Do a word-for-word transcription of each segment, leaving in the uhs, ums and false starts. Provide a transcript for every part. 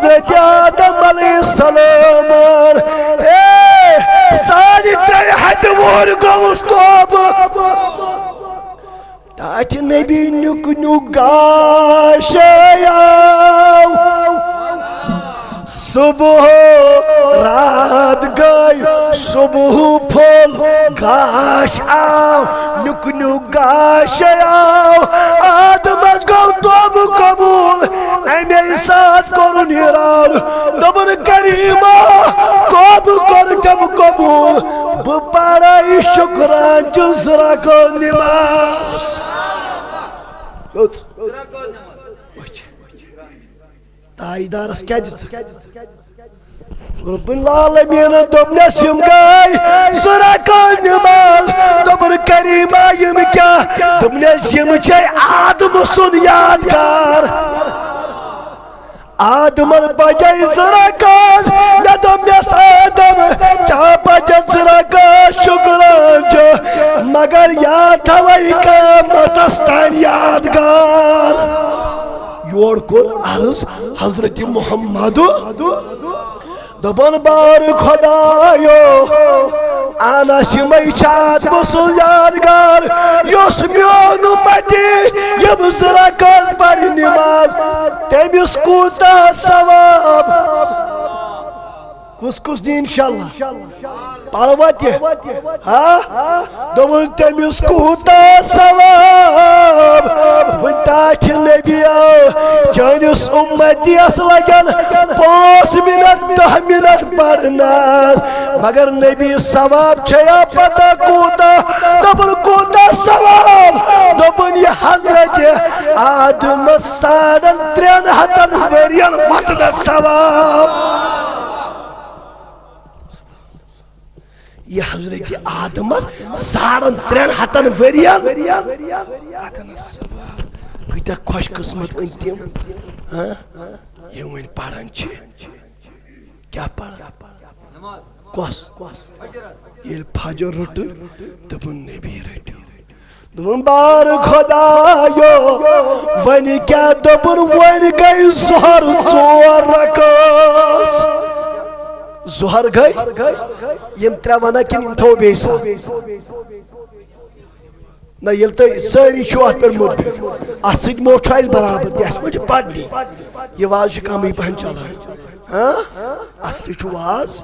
حضرت آدم علیہ السلام۔ اے، ساڑِ ترٛےٚ ہتہِ وُہُر گوٚوُس توبہٕ۔ ٹاٹھہِ نبی نیُک نیُک گاشے آو۔ صبح رات گٔے صبح پھوٚل گاش آو، نیُک نیُک گاش آو۔ آدمس گوٚو توبہٕ قبوٗل، اَمے ساتہٕ کوٚرُن یہِ راو۔ دوٚپُن، کریٖما، توبہٕ کوٚر تٔمۍ قبوٗل، بہٕ پرے شُکرانچہِ زٕ رکعت نماز۔ کٔژ؟ وٕچھ۔ تاجدارس کیٛاہ دِژٕکھ؟ رب العالمین دوٚپنس، یِم گٔے زٕ رکعت نماز۔ دوٚپُن، کریٖما، یِم کیٛاہ؟ دوٚپنس، یِم چھے آدم سُنٛد یادگار۔ آدمن بجے زٕ رکعت۔ مےٚ دوٚپنس، آدم، ژےٚ بجن زٕ رکعت شُکرانچہِ، مگر یاد تھاوے قیامتس تام یادگار۔ یور کوٚر عرض حضرت محمد۔ دوٚپُن، بار خۄدایو، انس یِمے چھِ آدمہٕ سُنٛد یادگار، یُس میون اُمتی یِم زٕ رکعت پرِ نماز، تٔمِس کوٗتاہ ثواب۔ کُس کُس دِی انشاءاللہ؟ پروا تہِ؟ ہا؟ دوٚپُن، تٔمِس کوٗتاہ ثواب۔ دوٚپُن، ٹاٹھہِ نبی آو، چٲنِس اُمتیَس لگن پانٛژھ منٹ، دَہ منٹ پرنس، مگر نبی ثواب چھیا پتہ کوٗتاہ؟ دوٚپُن، کوٗتاہ ثواب؟ دوٚپُن، یہِ حضرت آدمس ساڑن ترٛٮ۪ن ہتن ؤرین وتنس ثواب۔ یہِ حضرت آدمس ساڑن ترٛٮ۪ن ہتن ؤرین۔ کۭتیاہ خۄش قسمت أنۍ تِم، ہاں؟ یِم وۄنۍ پران چھِ۔ کیٛاہ پران؟ کۄس؟ ییٚلہِ فجر روٚٹُن، دوٚپُن، نبی رٔٹِو۔ دوٚپُن، بار خۄدایو، وۄنۍ کیٛاہ؟ دوٚپُن، وۄنۍ گٔے ظہر ژور رکعت۔ ظہر گٔے؟ یِم ترٛےٚ وَنان کِنہٕ یِم تھاوو بیٚیہِ ساتہٕ؟ نہ، ییٚلہِ تُہۍ سٲری چھِو اَتھ پٮ۪ٹھ مُتفِق، اَتھ سۭتۍ مو چھُ اَسہِ برابر تہِ، اَسہِ ما چھِ پَرنی؟ یہِ واز چھُ کَمٕے پَہَن چَلان۔ ہاں؟ اَصلی چھُ واز۔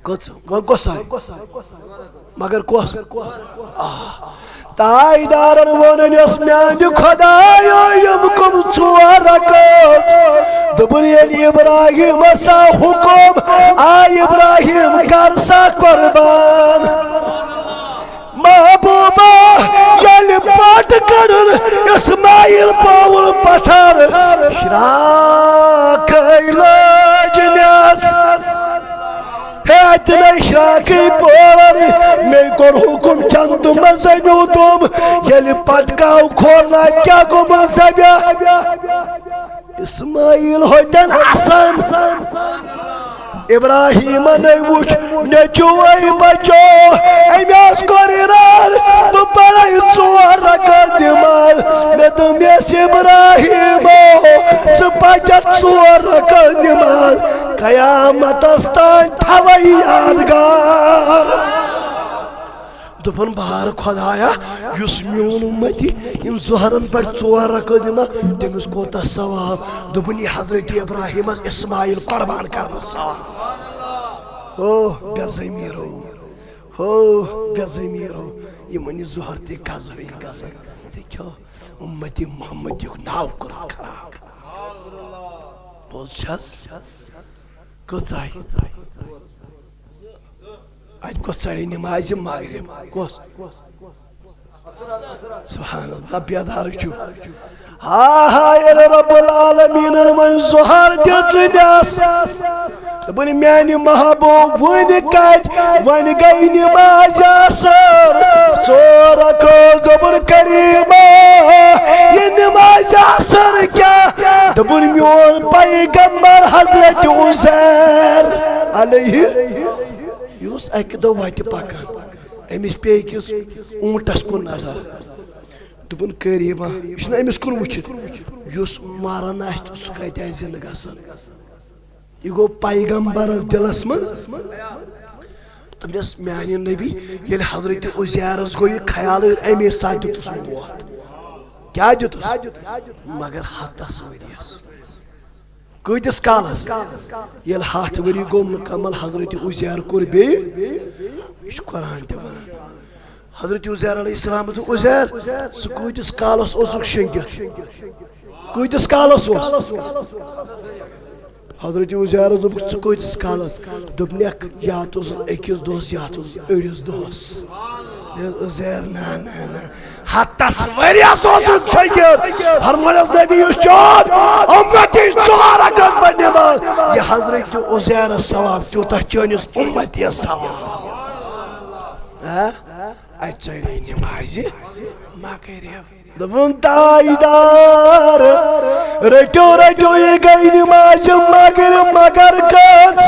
کٔژ؟ وۄنۍ کۄس آیہِ؟ مگر کۄس؟ آ۔ تاجدارن ووٚنُن، یۄس میانہِ خۄدایو یِم کٕم ژور رکعت۔ دوٚپُن، ییٚلہِ ابراہیمس آو حُکم، آ ابراہیم، کر سا قربان۔ محبوبہ، ییٚلہِ پٹ کٔڈٕن اسماعیل پوُل پتھر، شراکے لٲجنس۔ ہے، اتہِ نے شراکے پوُل، مےٚ کوٚر حُکم چندٕ منٛز أنِو تِم۔ ییٚلہِ پٹکاو کھولنہٕ، کیٛاہ گوٚمُت ذبح؟ اسماعیل ہوتن اسان۔ ابراہیمن وُچھ نیٚچوے بچو، أمۍ حظ کوٚر ارادٕ، بہٕ پرے ژور رکعت نماز۔ مےٚ دوٚپمس، ابراہیمو، ژٕ پرکھ ژور رکعت نماز، قیامتس تام تھاوے یادگار۔ دوٚپُن، بار خۄدایا، یُس میون اُمتی یِم ظہرن پٮ۪ٹھ ژور رکعت نِمہ، تٔمِس کوتاہ ثواب۔ دوٚپُن، یہِ حضرت ابراہیمس اسماعیل قربان کرنس ثواب۔ ہو بے ضمیرو، ہو بے ضمیرو، یِمن یہِ ظہر تہِ قضٲیی گژھان، ژےٚ کیٛاہ اُمتی محمدیُک ناو کوٚرُتھ خراب؟ پوٚز چھس؟ کٔژ آیہِ؟ اتہِ کۄس ژرِ نمازِ مغرب؟ کۄس؟ سبحان اللہ، بیدار چھُ۔ ہا ہا، ییٚلہِ رب العالمیٖنن وۄنۍ ظہر دِژ نٮ۪س، دوٚپُن، میانہِ محبوب، وُنہِ کتہِ؟ وۄنۍ گٔے نماز عصر۔ ژور رکعت۔ دوٚپُن، کریٖما، یہِ نماز عصر کیٛاہ؟ دوٚپُن، میون پیغمبر حضرت عزیر علیہ، یہِ اوس اکہِ دۄہ وتہِ پکان، أمِس پیٚیہِ أکِس اوٗنٹس کُن نظر۔ دوٚپُن، قریٖبا، یہِ چھُنہٕ أمِس کُن وٕچھِتھ، یُس مران آسہِ تہٕ سُہ کتہِ آسہِ زِندٕ گژھان؟ یہِ گوٚو پیغمبرس دِلس منٛز۔ دوٚپنس، میانہِ نبی، ییٚلہِ حضرت عزیرس گوٚو یہِ خیال، أمے ساتہٕ دیُتُس ووت۔ کیٛاہ دیُتُس؟ مگر ہتس ؤریس۔ کۭتِس کالس؟ ییٚلہِ ہتھ ؤری گوٚو مُکمل، حضرت عزیر کوٚر بیٚیہِ۔ یہِ چھُ قرآن تہِ ونان۔ حضرت عزیر علیہ السلام دوٚپ، عزیر، ژٕ کۭتِس کالس اوسُکھ شٔنگِتھ؟ کۭتِس کالس اوس؟ حضرت عزیرس دوٚپُکھ، ژٕ کۭتِس کالس؟ دوٚپنکھ، یا تہٕ اوسُس أکِس دۄہس، یا تہٕ اوسُس أڑِس دۄہس۔ عزیر، نہ، نہ، نہ۔ ہتس ؤریس اوسُکھ شٔنگِتھ۔ فرمونس نبی، یُس چون اُمتی ژور رکعت پرِ نماز، یہِ حضرت عزیرس ثواب تیوٗتاہ چٲنِس اُمتیس ثواب۔ ہا؟ اتہِ ژٔلے نمازِ مغرب۔ دوٚپُن، تاجدار، رٔٹِو، رٔٹِو، یہِ گٔے نمازِ مغرب، مگر کٔژ؟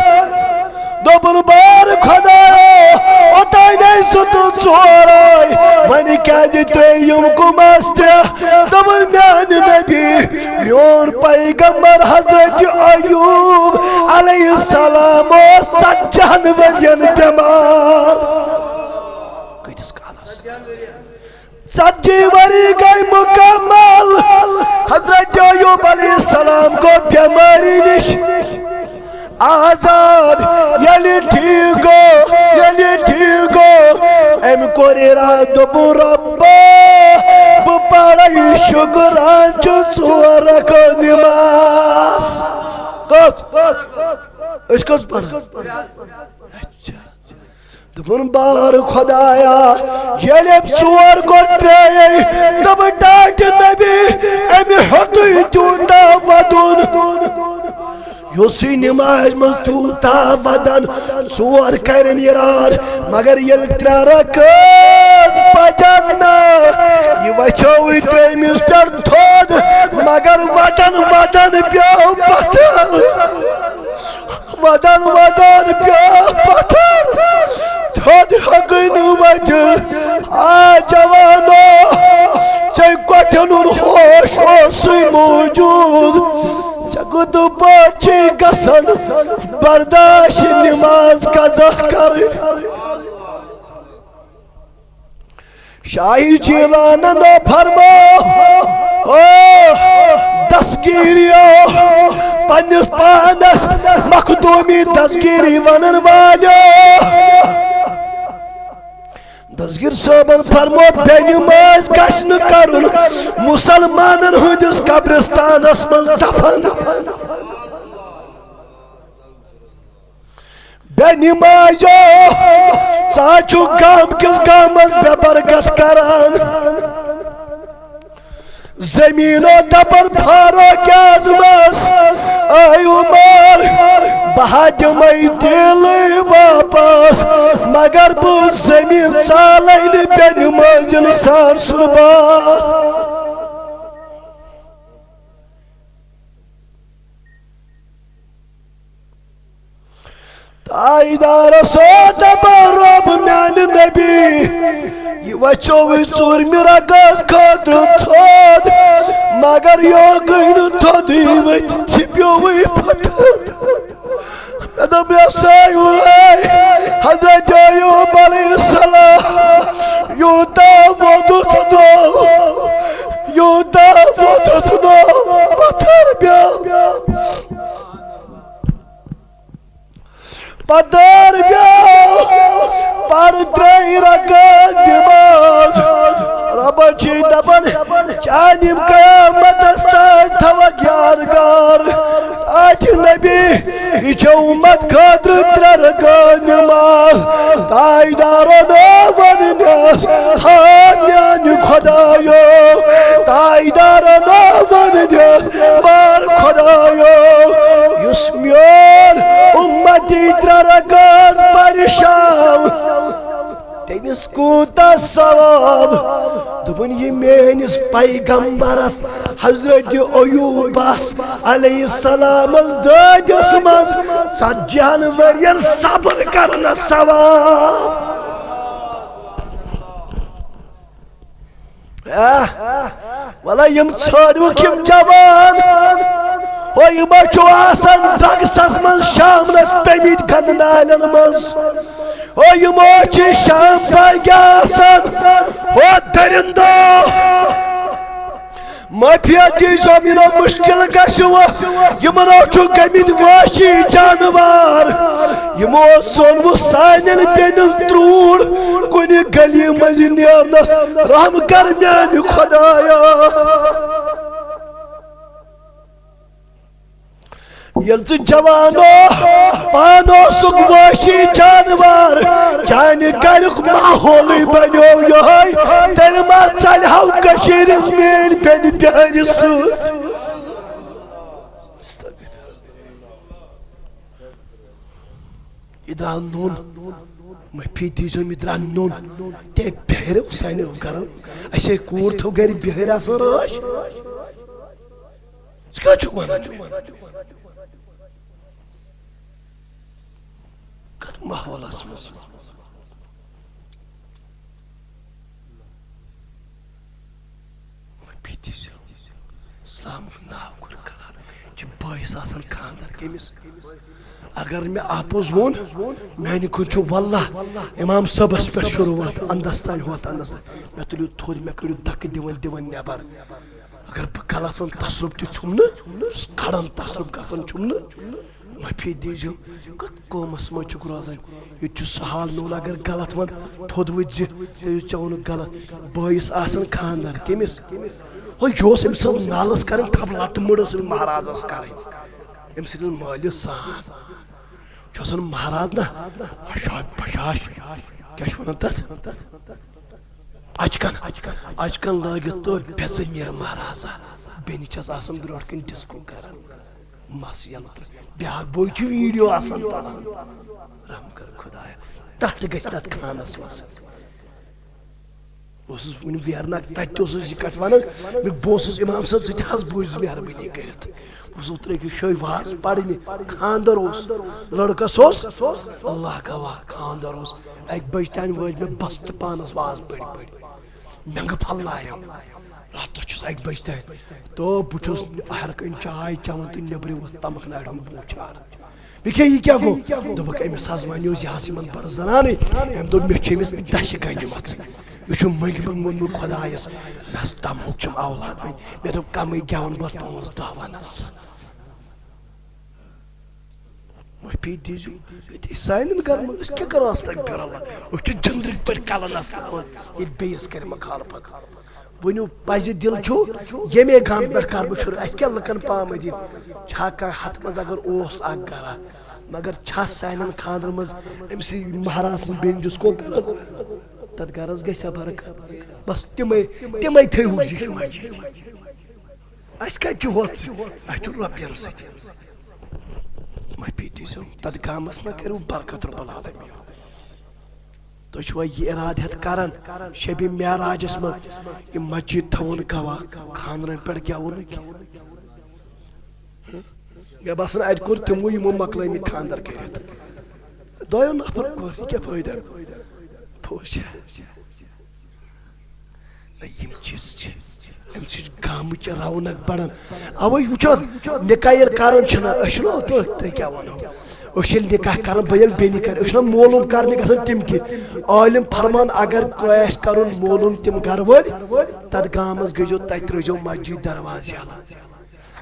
دوٚپُن، بار خۄدایا، اوٚتانۍ ٲسۍ زٕ تہٕ ژور آے، وۄنۍ کیٛازِ ترٛیٚیِم گوٚمس ترٛےٚ؟ دوٚپُن، میانہِ نبی، میون پیغمبر حضرت ایوب علیہ السلام اوس ژتجی ہن ؤرین بٮ۪مار۔ کۭتِس کالس؟ ژتجی ؤری گٔے مُکمل۔ حضرت ایوب علیہ السلام گوٚو بٮ۪مٲری نِش آزاد۔ ییٚلہِ ٹھیٖک گوٚو، ییٚلہِ ٹھیٖک گوٚو، أمۍ کوٚر اِرادٕ، دوٚپُن، رۄبا، بہٕ پرٕ شُکران چھُ ژور رکعت نماز۔ کٔژ؟ أسۍ کٔژ پران؟ اچھا۔ دوٚپُن، بار خۄدایا، ییٚلہِ أمۍ ژور کوٚر ترٛیٚیے، دوٚپُن، ٹاٹہِ نبی، أمۍ ہیوٚتُے تیوٗتاہ ودُن۔ یُس یہِ نمازِ منٛز تیوٗتاہ ودان، ژور کرن یہِ راتھ، مگر ییٚلہِ ترٛےٚ رکعت پجن نہ، یہِ وچھوٕے ترٛیٚیمِس پٮ۪ٹھ تھوٚد، مگر ودان ودان پیوٚو پتھر۔ ودان ودان پیوٚو پتھر، تھوٚد ہیوٚکُے نہٕ ؤتھِتھ۔ آ جوانو، ژےٚ کۄٹھٮ۪ن ہُنٛد ہوش اوسُے موٗجوٗد۔ ژےٚ کوٗتاہ پٲٹھۍ چھُے گژھان برداش نماز قضا کرٕنۍ؟ شاہی جیلانن فرمو، او دستگیریو، پننِس پانس مخدومی دستگیری ونن والیو۔ دستگیر صٲبن فرمو، بے نماز گژھِ نہٕ کرُن مسلمانن ہٕنٛدِس قبرستانس منٛز دفن۔ بے نمازو، ژٕ ہا چھُکھ گام کِس گامس بے برکت کران۔ زمیٖنو دپان فاروق اعظمس، اے عمر، بہٕ ہا دِمے تیلٕے واپس، مگر بہٕ زمیٖن ژالے نہٕ بے نمٲزٮ۪ن سان سُربان۔ تاجدارس اوس دپان، رۄب میانہِ نبی، یہِ وچھوٕے ژوٗرمہِ رکعت خٲطرٕ تھوٚد، مگر یہِ ہیوٚکُے نہٕ تھوٚدُے ؤتھِتھ، یہِ پیوٚوُے پتھر۔ مےٚ دوٚپ، یہِ ہسا یہِ حضرت ایوب علیہ السلام، یوٗتاہ ووٚدُتھ نوٚو، یوٗتاہ ووٚدُتھ نوٚو، پتھر پیوٚو۔ پتہٕ بیو، پرٕ ترٛیٚیہِ رکعت نماز۔ رۄبہ چھِ دپان، چانہِ قیامتس تام تھاوکھ یادگار۔ آتھِ نبی، یہِ چھِ اُمت خٲطرٕ ترٛےٚ رکعت نماز۔ تاجدارن آو وننس، ہا میانہِ خۄدایو۔ تاجدارن آو وننس، بار خۄدایو، یُس میون اُمتی ترٛےٚ رکعت پرِ شام، تٔمِس کوٗتاہ ثواب۔ دوٚپُن، یہِ میٲنِس پیغمبرس حضرت ایوبس علیہ السلامس دٲدِس منٛز ژتجی ہن ؤرین صبر کرنس ثواب۔ آہ، وَلہٕ یِم ژھٲنٛڈوُکھ یِم جوان۔ ہو، یِمو چھُ آسان ڈرگسس منٛز شامنس پیمٕتۍ گنٛدٕ نالٮ۪ن منٛز۔ ہو، یِمو چھِ شام پگہِ آسان۔ ہو، درندو، معٲفی دیٖزیو، یِمو مُشکِل گژھِ وۄنۍ۔ یِمن چھُ گٔمٕتۍ وٲشی جانوار۔ یِمو ژوٚن وۄنۍ سانٮ۪ن بیٚنٮ۪ن ترٛوٗر۔ کُنہِ گلی منٛز نیرنس رحم کر میانہِ خدایا۔ ییٚلہِ ژٕ جوانو پانہٕ اوسُکھ وٲشی جانوار، چانہِ گریُک ماحولٕے بنیو یِہوٚے، تیٚلہِ ما ژلہِ ہاو کٔشیٖرِ ہٕنٛز میٲنۍ بیٚنہِ بِہٲرِ سۭتۍ؟ یہِ درٛاو نوٚن۔ معٲفی دیٖزیو، یہِ درٛاو نوٚن۔ تے بِہٲرِ حسینہِ گرو۔ اَسے کوٗر تھٲو گرِ بِہٲرۍ آسان رٲچھ۔ ژٕ کیٛاہ چھُکھ وَنان؟ کَتھ ماحولَس منٛز؟ بیٚیہِ تہِ چھِ اسلامُک ناو گۄڈٕ کران، چھِ بٲیِس آسان خانٛدر کٔمِس؟ اگر مےٚ اَپُز ووٚن، میٛانہِ کُن چھُ واللہ امام صٲبَس پٮ۪ٹھ شروٗعات، اَندَس تانۍ ہۄتھ اَندَس تانۍ۔ مےٚ تُلِو تھوٚد، مےٚ کٔڑِو دَکہٕ دِوان دِوان نٮ۪بر۔ اگر بہٕ غلط وَنہٕ، تصرُف تہِ چھُم نہٕ، یُس کھڑان تصرُف گژھان چھُم نہٕ، معٲفی دیٖزیو۔ کَتھ قومَس منٛز چھُکھ روزان؟ ییٚتہِ چھُ سہل میون، اگر غلط وَن، تھوٚد ؤتھۍ زِ، یہِ ژےٚ ووٚنُتھ غلط۔ بٲیِس آسان خانٛدر، کٔمِس؟ ہو، یہِ اوس أمۍ سٕنٛز نالَس کَرٕنۍ تھپھ، لَتہٕ مٔڈ ٲس أمۍ مہرازَس کَرٕنۍ۔ أمۍ سٕنٛدِس مٲلِس سان چھُ آسان مہراز نہ، خۄشاش بشاش، کیٛاہ چھِ وَنان تَتھ؟ اچکن، اچکن لٲگِتھ تہٕ بے ضمیٖر مہرازا۔ بیٚنہِ چھَس آسان برٛونٛٹھ کَنہِ ڈِسکو کران، مَس یَلہٕ تہٕ بیٛاکھ بوے چھُ ویٖڈیو آسان تُلان۔ رحم کر خدایا، ٹَٹھ گژھِ تَتھ خانَس منٛز۔ بہٕ اوسُس وُنہِ ویرناگ، تَتہِ تہِ اوسُس یہِ کَتھ وَنان، مےٚ، بہٕ اوسُس اِمام صٲب سۭتۍ حظ، بوٗزِو مہربٲنی کٔرِتھ۔ بہٕ اوسُس اوترٕ أکِس جایہِ واز پَرنہِ، خانٛدر اوس، لٔڑکَس اوس، اللہ گواہ، خانٛدر اوس۔ اَکہِ بجہِ تانۍ وٲج مےٚ بستہٕ پانس واز پٔرۍ پٔرۍ۔ مٮ۪نٛگہٕ پھلنایم۔ راتس چھُس اَکہِ بجہِ تانۍ۔ تو بہٕ چھُس ہر کُنہِ چاے چٮ۪وان تہٕ نیٚبرٕ اوس تمکھ نارِ ہُنٛد بوٗ چھان۔ مےٚ کیٛاہ، یہِ کیٛاہ گوٚو؟ دوٚپُکھ، أمِس حظ وَنیوس، یہِ حظ یِمن بڑٕ زنانٕے۔ أمۍ دوٚپ، مےٚ چھِ أمِس دَچھِ گنٛجہِ مژٕ۔ یہِ چھُ مٔنٛگۍ مٔنٛگۍ ووٚنمُت خۄدایس، مےٚ ہس تموک چھُم اولاد وۄنۍ۔ مےٚ دوٚپ، کمٕے گٮ۪وَن بہٕ پانٛژھ دَہ ونس۔ معٲفی دیٖزیو، ییٚتہِ سانٮ۪ن گرن منٛز أسۍ کیٛاہ کرو استغفر اللہ؟ أسۍ چھِ جندرٕکۍ پٲٹھۍ کلن اسناوان، ییٚلہِ بیٚیِس کرِ مخالفت۔ ؤنِو، پزِ دِل چھُ، ییٚمے گامہٕ پٮ۪ٹھ کرٕ بہٕ شروٗع، اسہِ کیٛاہ لُکن پامہٕ دِنۍ؟ چھا کانٛہہ ہتہٕ منٛز اگر اوس اکھ گرا، مگر چھا سانٮ۪ن خانٛدرن منٛز أمۍ سٕنٛدِ مہراز سٕنٛدِ بیٚنہِ ڈِسکو کران؟ تتھ گرس گژھِ ہا برکت۔ بس تِمے، تِمے تھٲیہُکھ زِٹھۍ ماجہِ۔ اَسہِ کَتہِ چھُ ہۄتھ سۭتۍ؟ اَسہِ چھُ رۄپیَن سۭتۍ۔ معٲفی دیٖزیو، تَتھ گامَس نہ کٔرِو برکت رب العالمین۔ تُہۍ چھِوا یہِ اِرادٕ ہٮ۪تھ کران شبِ معراجَس منٛز یہِ مسجد تھاوُن گواہ، خانٛدرَن پٮ۪ٹھ گٮ۪وُن نہٕ کینٛہہ؟ ہہ؟ مےٚ باسان، اَتہِ کوٚر تِمو، یِمو مۄکلٲومٕتۍ خانٛدر کٔرِتھ۔ دۄیو نفر کوٚر، یہِ کیٛاہ فٲیدٕ؟ پوٚز چھا؟ نہ، یِم چیٖز چھِ، اَمہِ سۭتۍ چھِ گامٕچ رونق بڑان۔ اَوَے وٕچھ حظ، نِکاح ییٚلہِ کران چھِنہ، أسۍ چھِنہ تُہۍ، تُہۍ کیٛاہ وَنو؟ أسۍ ییٚلہِ نِکاح کران، بہٕ ییٚلہِ بیٚیہِ نِکاح، أسۍ چھِنہ معلوم کرنہِ گژھان تِم کِتھ۔ عٲلِم فرمان اگر آسہِ کرُن معلوم تِم گرٕ وٲلۍ، تَتھ گامَس گٔژھۍزیو، تَتہِ ترٛٲیزیو مسجد دروازٕ یَلہٕ۔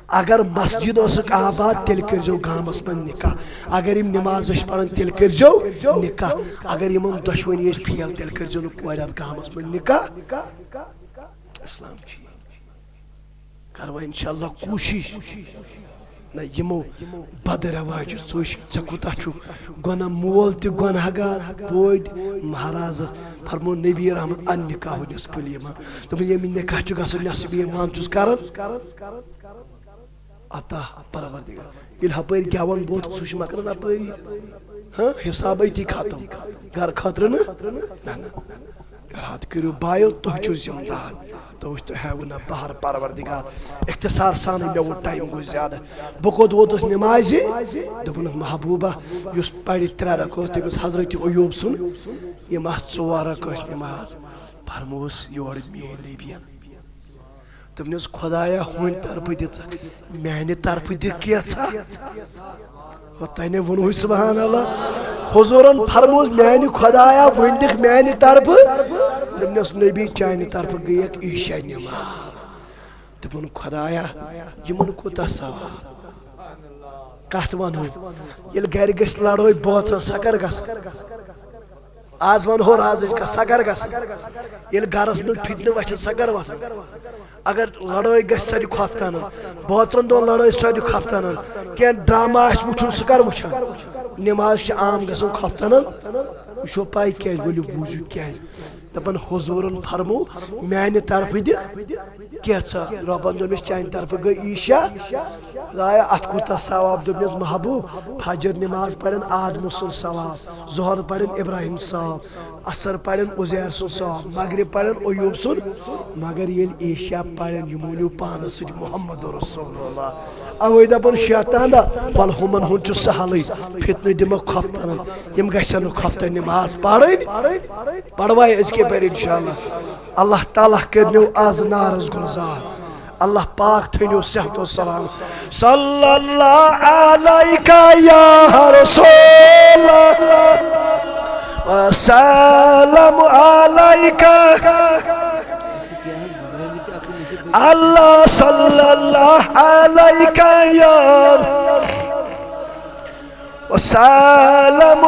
اگر مسجد ٲسٕکھ آباد، تیٚلہِ کٔرۍزیو گامَس منٛز نِکاح۔ اگر یِم نماز ٲسۍ پران، تیٚلہِ کٔرۍزیو نِکاح۔ اگر یِمن دۄشوٕنی ٲسۍ فیل، تیٚلہِ کٔرۍزیو نہٕ کورِ اَتھ گامَس منٛز نِکاح۔ اسلام چھُ یی۔ کرو انشاءاللہ کوٗشِش۔ نہ، یِمو بد رواجو ژٕ وٕچھ، ژےٚ کوٗتاہ چھُ گۄناہ، مول تہِ گۄناہ گار، بوے تہِ۔ مہرازس فرمو نبی رحمت، النکاح نصف الایمان۔ دوٚپُن، ییٚمہِ نکاح چھُ گژھُن نصف ایمان چھُس کران۔ عطا پروردگار۔ ییٚلہِ ہپٲرۍ گٮ۪وَن بوتھ، سُہ چھُ مۄکلان اپٲری۔ ہاں، حساب أتی ختم۔ گرٕ خٲطرٕ نہٕ؟ نہ، نہ۔ ارادٕ کٔرِو بایو، تُہۍ چھِو ذمہٕ دار۔ تُہۍ وٕچھتو ہے وۄنۍ نہ بہر پروردگار۔ اختصار سانٕے، مےٚ ووٚن ٹایم گوٚو زیادٕ۔ بہٕ کوٚت ووتُس نمازِ؟ دوٚپُن، محبوبہ، یُس پرِ ترٛےٚ رکعت، تٔمِس حضرت ایوب سُنٛد، یِم آسہٕ ژور رکعت نماز۔ فرمووُس یورٕ میٛٲنۍ نبیَن۔ دوٚپنس، خۄدایا، ہُنٛد طرفہٕ دِژکھ، میانہِ طرفہٕ دِ کینٛژھا۔ ہو، تۄہہِ نے ووٚنوُے، سبحان اللہ۔ حضوٗرن فرمووُس، میانہِ خۄدایا، وۄنۍ دِکھ میانہِ طرفہٕ۔ دوٚپنس، نبی، چانہِ طرفہٕ گٔیکھ عشاء نماز۔ دوٚپُن، خۄدایا، یِمن کوٗتاہ ثواب۔ کتھ ونہو، ییٚلہِ گرِ گژھِ لڑٲے بٲژن، سۄ کر گژھِ؟ آز ونہو رازٕچ کتھ، سۄ کر گژھِ؟ ییٚلہِ گرس منٛز فتنہٕ وۄتھن، سۄ کر وۄتھن؟ اگر لڑٲے گژھِ، سۄ تہِ خۄفتنن۔ بٲژن دۄن لڑٲے، سۄ تہِ خۄفتنن۔ کینٛہہ ڈرامہ آسہِ وٕچھُن، سُہ کر وٕچھن؟ نماز چھِ عام گژھان خۄفتنن۔ وٕچھو پاے کیٛازِ، ؤلِو بوٗزِو کیٛازِ۔ دپان، حضوٗرن فرموو، میانہِ طرفہٕ دِ کینٛژھا۔ رۄبن دوٚپمس، چانہِ طرفہٕ گٔے عشاء۔ خدایا، اتھ کوٗتاہ ثواب؟ دوٚپمس، محبوب، فجر نماز پرن آدمہٕ سُنٛد ثواب، ظہر پرن ابراہیم صٲب، عصر پرن عزیر سُنٛد ثواب، مغرب پرن ایوب سُنٛد، مگر ییٚلہِ عشاء پرن، یِمو نیوٗ پانس سۭتۍ محمد رسول اللہ۔ اوے دپان شیطان دا، ول ہُمن ہُنٛد چھُ سہلٕے، فتنہٕ دِمکھ خۄفتنن، یِم گژھن نہٕ خۄفتن نماز پرٕنۍ۔ پرواے أزکہِ پٮ۪ٹھ انشاءاللہ۔ اللہ تعالیٰ کٔرنو آز نارس گلزار۔ اللہ پاک تھٲینو صحت و سلام۔ صلی اللہ علیک یا رسول اللہ، وسلم علیک۔ اللہ صلی اللہ علیک یا، وسلم